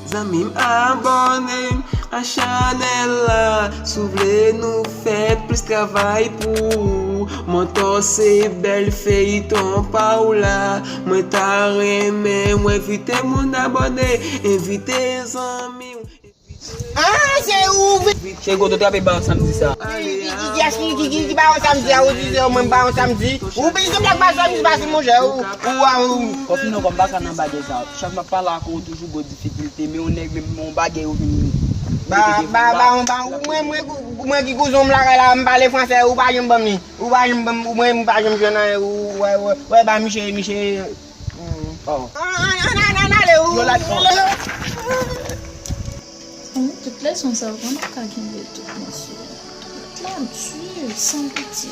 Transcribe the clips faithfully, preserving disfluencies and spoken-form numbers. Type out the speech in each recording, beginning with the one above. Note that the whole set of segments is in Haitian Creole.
Zanmi m, abòne a chanèl la si w vle nou fè plis travay pou ou. Mantò se bèl feyiton pa w la. Mwen ta renmen w envite moun abòne, envite zanmi w. Ah, se ou. Cheri, kote w trape ba w samdi sa? Ki, ki, ki, ki, ki, ki, ki ba w samdi a, ou di se mwen ba w samdi. Ou bezwen blak ba w samdi, se pa si monchè, ou, ou, ou. Kòm non, kòm pa ka nan bagay sa. Chak m ap pale ak ou, ou toujou gen difikilte, men yon nèg menm yon bagay ou vin. Ba, ba, ba, ba, mwen, mwen, mwen ki kouzin w lakay la, m pale fransè, ou pa janm ban m li. Ou pa janm ban m, mwen, m pa janm jwenn anyen, ou, wè, wè, wè, ba, miche, miche, oh. An, an, an, an, an, ale, ou. Yo, la, oh. Bon, tout leson sa yo, kòman m ka kenbe tout leson yo? Tout la di, san pitye.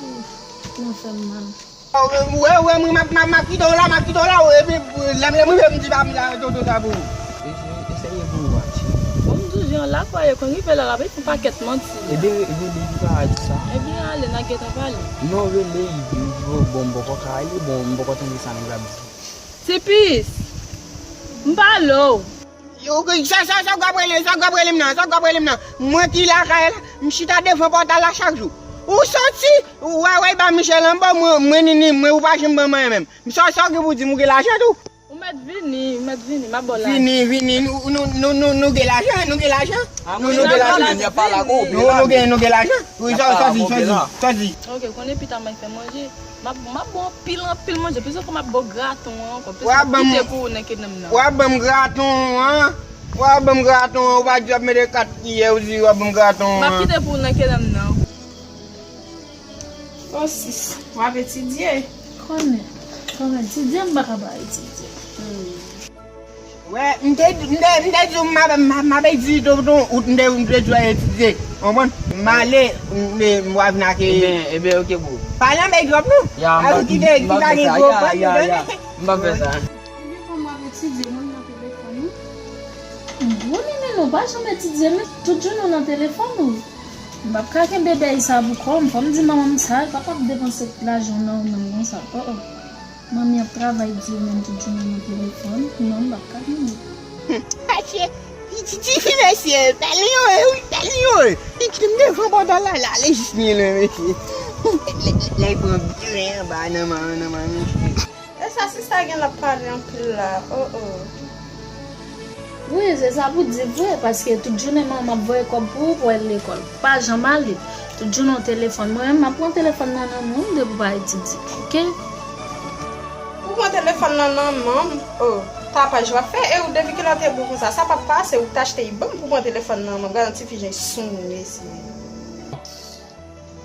Ouf, kòman fè m mal. Wè, wè, mwen, m ap, m ap, m ap kite w la, m ap kite w la, wè, epi, lè m, lè m rive, m di pa m la, tonton sa pou ou. Eseye, eseye pou ou, Ati. Bon, m di w, jan l ap pale, konn rive la, l ap fè yon pakèt manti. Ebyen, rele li, pa di sa. Ebyen, ale, n a gentan pale. Non, rele li, di w, bon, m poko ka ale, bon, m poko tande sa nèg la ap di. Tipis, m pale w. Yo, sa, sa, sa w ap rele, sa w ap rele m nan, sa w ap rele m nan. Mwen ki lakay la, m chita devan pòtay la chak jou. Ou soti, ou wè, wè, ba Michel anba, mwen, mwen, ni, ni, mwen, ou pa janm ban mwen menm. M sa, sa w gen pou di m, ou gen lajan tou? Ou mèt vini, ou mèt vini, m ap ba w lajan. Vini, vini, nou, nou, nou, nou, nou gen lajan, nou gen lajan. Nou, nou gen lajan. Nou, nou gen, nou gen lajan. Wi, sa, sa di, sa di, sa di. Ok, konnen pita mwen fè manje. M ap, m ap ba w anpil, anpil manje. Plizyè fwa m ap ba w graton an ankò. Plizyè kite pou ou nan kenèm nan. W ap ban m graton an. W ap ban m graton an. Ou pa di w ap mete kat kiyè, ou di w ap ban m graton an. M ap kite pou ou nan kenèm nan. O sis, w ap etidye? Konnen, konnen, etidye m pa ka pa etidye. Wè, m te, m te, m te di w m ap, m ap, m ap etidye tonton, ou m te, m te di w etidye. Konprann? M ale, m, m, m va vin ak. Ebyen, ebyen, ok, bro. Pa nan bèy twòp, non. Ya, m pa, m pa fè sa. Ya, ya, ya. M pa fè sa. Ebyen, kòm w ap etidye, mwen nan telefòn, wi. Gwo nini nou pa janm etidye, men tout jounen w nan telefòn ou. M p ap ka kenbe bèy sa pou kò m. Fò m di manman m sa, l p ap ap depanse lajan nan ou menm konsa. Oh, oh. Manmi ap travay di menm tout jounen nan telefòn. Non, m p ap ka kenbe. Ache, ti, ti, ti fi mesye, bèl yo ye, wi, bèl yo ye. Li kite m devan pòtay la, l ale jis byen lwen, mesye. Lè, lè, lè l pran byen anba nan man, nan man, mesye. E sa sista gen l ap pale anpil la, oh, oh. Wi, se sa pou di vre, paske tout jounen manman m ap voye kòb pou ou pou w al lekòl. Pa janm ale. Tout jounen w telefòn. Mwen menm, m ap pran telefòn nan nan men w depi w pa etidye. Oke? Ou pran telefòn nan nan men m? Oh, tapaj w ap fè. E ou depi kilè w te bon konsa? Sa p ap pase, ou t achte l ban m pou pran telefòn nan men m. Gad yon ti fi jan l sonn, mesye.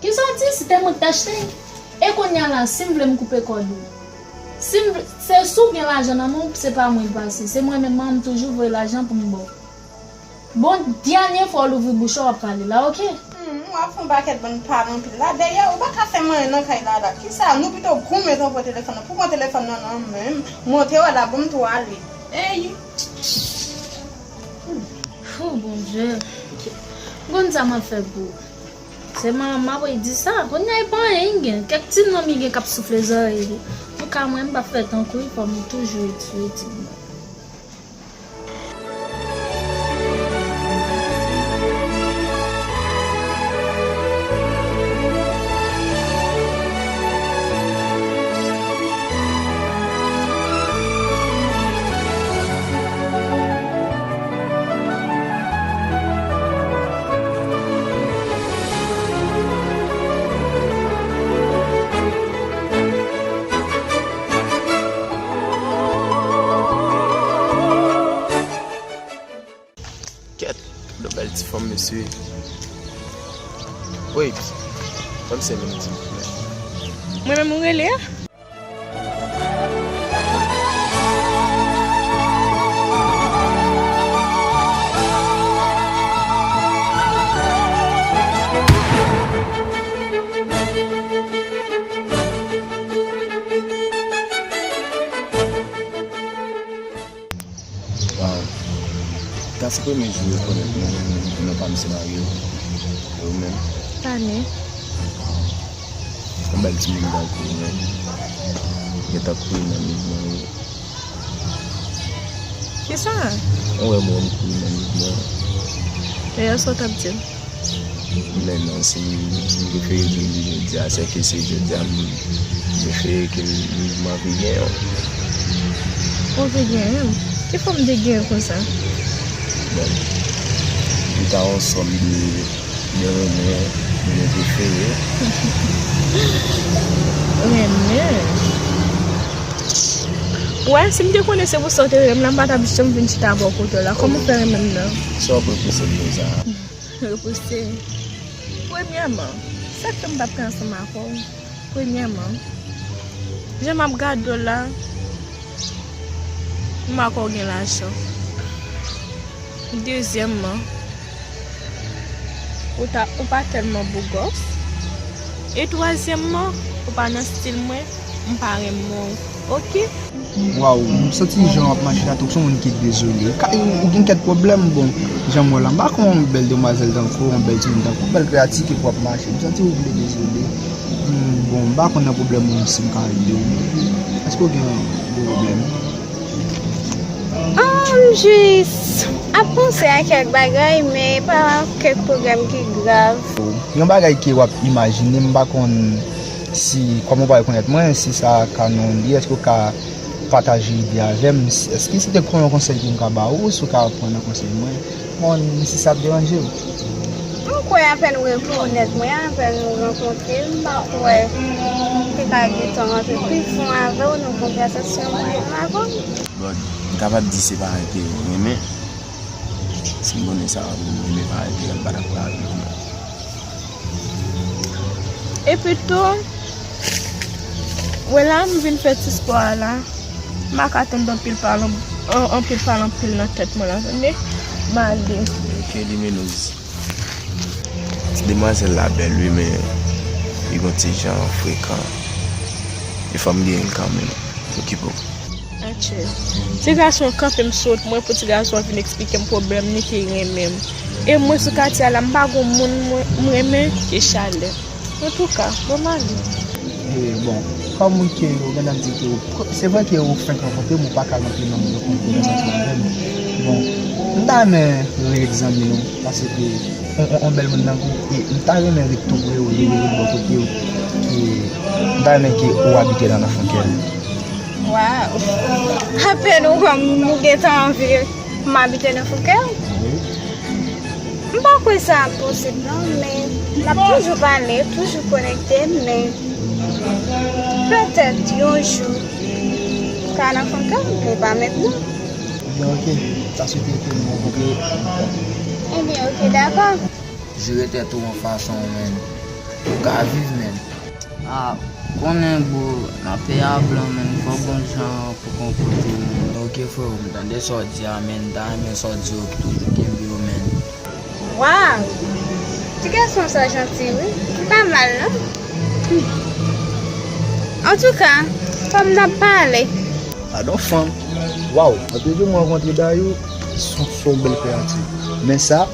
Kisa w di? Se te mwen ki t achte l? E kounye a la, si m vle m koupe kòd ou. Si m vle, se si w gen lajan nan men w, se pa mwen l pase. Se mwen menm, manman m toujou voye lajan pou m ba w. Bon, dènye fwa w louvri bouch ou, w ap pale la, oke? Hmm, w ap fè yon pakèt bann pale anpil la. Dèyè, ou pa ka fè m anyen nan kay la, la. Kisa? Nou pito goumen tanpon telefòn nan. Pou pran telefòn nan nan men m, monte w la, ban m tou ale. Ey! Oh, Bondye. M konn sa m ap fè pou ou. Se manman m ap di sa. Kounye a, e pa anyen l gen. Kèk ti nonm li gen k ap soufle zòrèy li. Antouka, mwen, m p ap fè tankou l, fò m toujou etidye. Kèt, yon bèl ti fanm, mesye. Wait, ban m sèvi m ti. Mwen menm ou rele a? Waw. Sa se premye jou yo konèt mwen, non pa m se Mario. E ou menm? Tane. Yon bèl timoun tankou ou menm. Gentan kouri nan mouvman yo. Kisa? Ou wè mwen m kouri nan mouvman. Dayè sa w t ap di m? Men non, si, si m te prefere di li jodi a, sèke se jodi a m prefere ke mouvman pi genyen. Ou pi genyen? Ki fòm de genyen konsa? Bon, li ta yon sòm de, de renmen, de prefere. Renmen? Wè, si m te konnen se pou sa w te rele m la, m pa t ap janm vin chita bò kote w la. Kòman w fè renmen m nan? Sa w pran pou sèl konsa? Repoze. Premyèman, sa k fè m p ap ka ansanm ak ou? Premyèman, jan m ap gade w la, m wè w gen lajan. Dezyèmman, ou ta, ou pa tèlman bogòs. E twazyèmman, ou pa nan stil mwen, m pa renmen w. Oke? Waw, m santi jan w ap mache la, tankou se yon moun ki dezole. Ka, ou, ou gen kèk pwoblèm, bon, jan m wè w la, m pa konn yon bèl demwazèl tankou w, yon bèl timoun tankou w, yon bèl kreyati ki pou ap mache. M santi ou vle dezole. Hmm, bon, m pa konn nan pwoblèm ou, si m ka ede w. Èske w gen yon pwoblèm? Ah, m jis ap panse a kèk bagay, men pa kèk pwoblèm ki grav. Yon bagay ke w ap imajine, m pa konn si, kòman w pa rekonèt mwen, si sa ka nan yon li, èske w ka pataje ide avè m? Èske si te gen yon konsèy ke m ka ba ou, si w ka pran nan konsèy mwen, m pa konn si sa ap deranje w. M kwè apèn ou rekonèt mwen, apèn nou rankontre, m pa kwè m te ka gentan rantre pi fon avè w nan konvèsasyon mwen menm avè w. Bon, m kapab di se parèy ke ou renmen. Si m konnen sa, ou renmen parèy ke m pa t ap ka renmen non. Epi tou, wè la m vin fè ti spò a la. M pa ka tande anpil pale, an-, anpil pale anpil nan tèt mwen la, tande? M ale. Ok, Liminouz. Ti demwazèl la bèl wi, men li gon ti jan frekan. E fò m genyen l kanmenm. Okipe w. Atchè. Ti gason an kanpe m sou wout mwen pou ti gason an vin eksplike m pwoblèm li ke l renmen m. E mwen sou katye a la, m pa gon moun mwen, m renmen ke Chalè. Antouka, bon, m ale. E, bon, kòm ou ke ou gentan di ke ou, se vre ke ou fenk rankontre m, ou pa ka rantre nan yon konvèsasyon avè m. Bon, m ta renmen reegzamine w, paske yon, yon, yon bèl moun tankou w, e m ta renmen ret tou pre w, li ret bò kote w, ke m ta renmen ke ou abite nan, nan Fonkèl. Waw! Apèn ou wè m, ou gentan anvi m abite nan Fonkèl? Wi. M pa kwè sa ap posib non, men n ap toujou pale, toujou konekte, men petèt yon jou, m ka nan Fonkèl, men pa mentnan. Ebyen, ok, m ta swete ke nou rankontre. Ebyen, ok, dakò. Jere tèt ou yon fason, menn. Pou w ka viv, menn. Ah, konnen, bro, n ap peye a blan, menn, fò gon jan pou konpòte w, menn. Ok, freo, m tande sa w di a, menn, m ta renmen sa w di yo toujou kenbe yo, menn. Waw! Ti gason sa janti, wi. Li pa mal, non. Hmm. Antouka, kòm n ap pale. Gadon fanm. Waw, anpil de mwen rankontre dayou, se, se yon bèl kreyati. Men sa,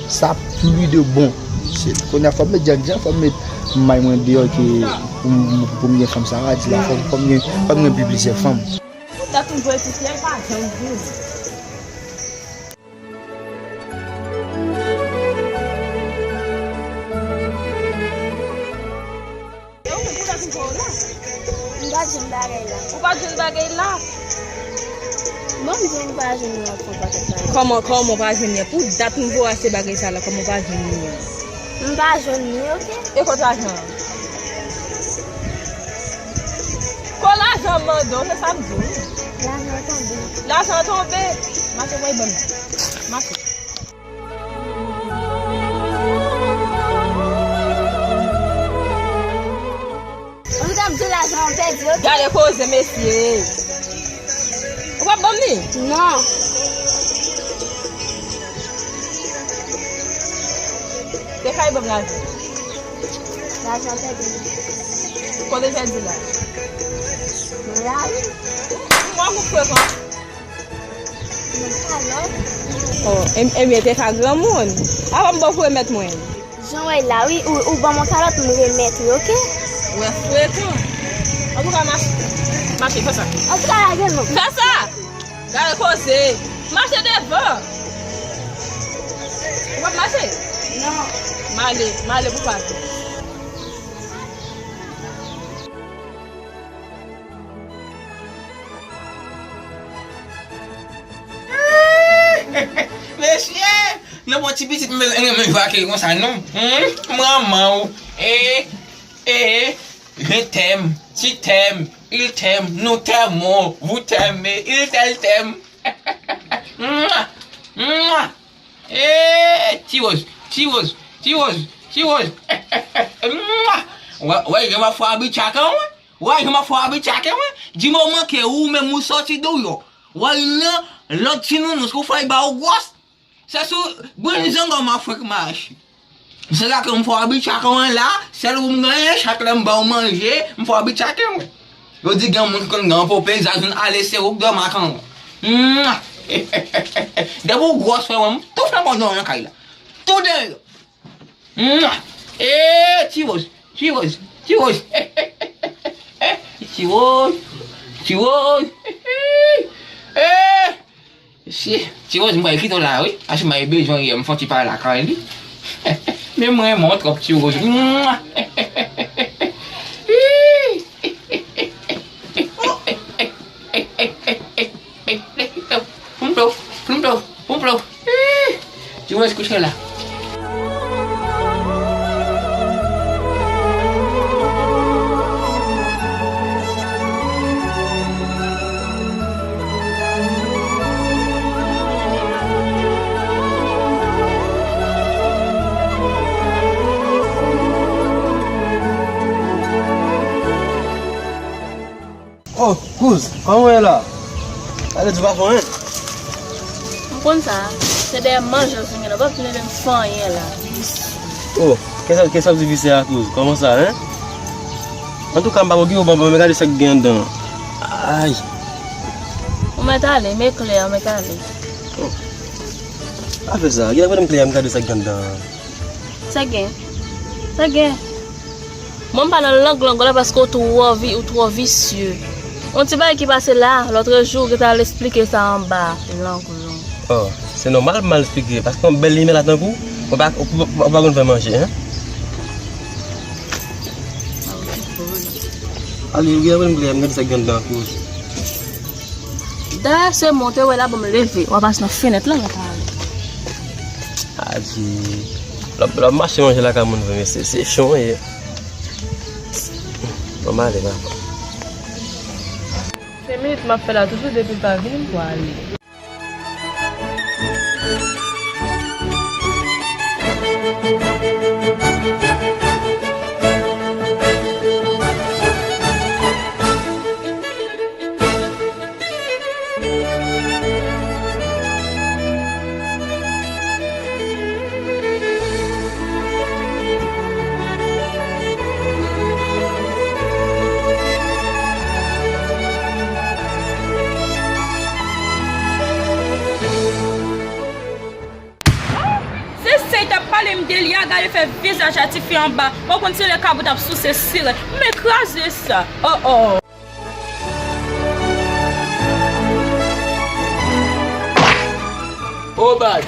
sa pli de bon. Se, kounye a, fò m met djandjan, fò m met may mwen deyò ke pou m, pou m gen fanm sa a di la, fò, fò m gen, fò m gen pi plizyè fanm. Pou dat m voye pou fyèl pa janm vini. M pa jwenn bagay la. Ou pa jwenn bagay la? Bon, m di w m pa jwenn yon lòt fwa pa tèt la. Kòman, kòman w pa jwenn li? Pou dat m voye se bagay sa la, kòman w pa jwenn li? M pa jwenn li, ok? E kot lajan an? Kot lajan an m mande w, se sa m di w, wi. Lajan an tonbe. Lajan an tonbe? Mache voye ban m. Mache. Ou t ap di lajan an pèdi, ok? Gade koze, mesye. Ou p ap ban m li? Non. Te kay ban m lajan. Lajan pèdi. Kote pèdi la? Nan lari. Mwen kou frekan. Nan salòp. Oh, e, ebyen, te ka granmoun. Apa m ba w pou remèt mwen? Jan w wè la, wi, ou, ou ban m yon kalòt, m remèt li, ok? Ou wè frekan. Antouka, mache. Mache, fè sa. Antouka, lage non. Fè sa! Al koze. Mache devan. Ou p ap mache? Non. M ale, m ale pou pase. Mesye! Nan bon ti pitit mwen, mwen, mwen va ke konsa non. Hmm? Manman ou. Eh, eh, je t'aime, tu t'aimes, il t'aime, nous t'aimons, vous t'aimez, il t'aime, t'aime. Mwa! Mwa! Eh, ti Rose, ti Rose, ti Rose, ti Rose. Mwa! Wè, wè, jan m ap fè abitye ak ou, wè. Wè, jan m ap fè abitye ak ou, wè. Di moman ke ou menm ou sòti deyò. Wè, nan lòt ti nounours, ou fè ba ou gwòs. Se sou grenn zangòm a frenk mache. Se la ke m fè abitye ak ou la, sèl ou m genyen, chak lè m ba ou manje, m fè abitye ak ou. Yo di gen moun ki konn gen anpil peyizaj, vin ale se ou k dòmi ak ou. Mwa! Depi ou gwòs frè mwen, m tou fè manje nan kay la. Tou deyò. Mwa! Eh, ti Rose, ti Rose, ti Rose. Ti Rose, ti Rose. Eh! Si, ti Rose, m pral kite w la, wi. Paske m pral bezwen w yè, m fè yon ti pale ak li. Men mwen renmen w twòp, ti Rose. Mwa! Poum plof, poum plof, poum plof. Ti Rose kouche la. Oh, kouz, kòman w ye la? Sa vle di w pa fè anyen? M konn sa. Se dèyè manje w vin gen la. W p ap vin ede m fè anyen la. Oh, kisa, kisa w di visye a, kouz? Kòman sa, en? Antouka, m pa okipe w, bon, bon, men gade sa k gen anndan an. Ay! Ou mèt ale, men klè a, mèt ale. Oh. Pa fè sa. Gade, gade m klè a, m gade sa k gen anndan an. Sa gen? Sa gen? Mwen m pa nan lang lang la paske w twò vi, ou twò visye. Yon ti bagay ki pase la, lòtrejou, ou gentan al esplike sa anba lang lang. Oh, se nòmal pou m al esplike, paske yon bèl limè la tankou, ou pa, ou, ou, ou pa konn fè manje, en? Ale, ou gen lè m gade sa k gen anndan an. Dayè, se mwen te wè la, bon, m leve. W a pase nan fenèt la, w a pale. Adye. L ap, l ap mache manje lakay moun vre, men se, se chan w ye. Bon, m ale, papa. Senk minit m ap fè la, toujou depi l pa vini, m pwale. Se sa y t ap pale m de li a, gade fè vizaj a tifi anba. Ou konn se lè kabrit ap souse sirèt. Men kraze sa. Oh, oh. Oh, baz,